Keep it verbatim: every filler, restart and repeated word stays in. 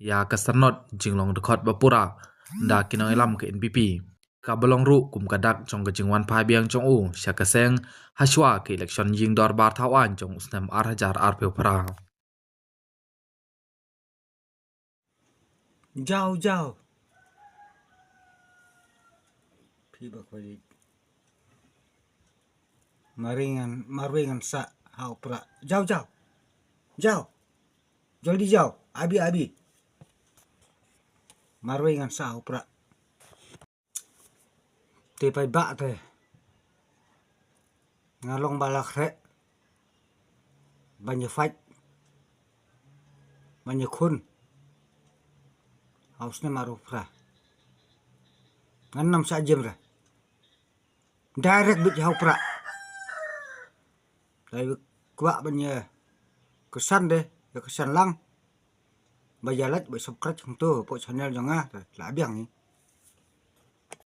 ïa ka sanot jinglong dkhot ba pura da ki nongïalam ka N P P, kaba long ruh kum ka dak jong ka jingwan phai biang jong u sha ka seng hashwa ka election jingdorbar thaw aiñ jong u snem ar hajar arphew phra. Jaw, jaw. Phi ba khwai. Marwei ngan, marwei ngan sah ha u Prah. Jaw, jaw. Jaw. Jaldi jaw. Abi, abi. Marwei ngan sah ha u Prah. Te paidbah te. Nga long ba la khreh ban ïa fight, ban ïa khun ha u snem arphew phra. Ngan ym sah jim re. Direct bit ha u Prah. Dei kwah ban ïa kyrshan de, ïa kyrshan lang. Ba ïa like, ba subscribe hangto hapoh channel jong nga, la biang hi.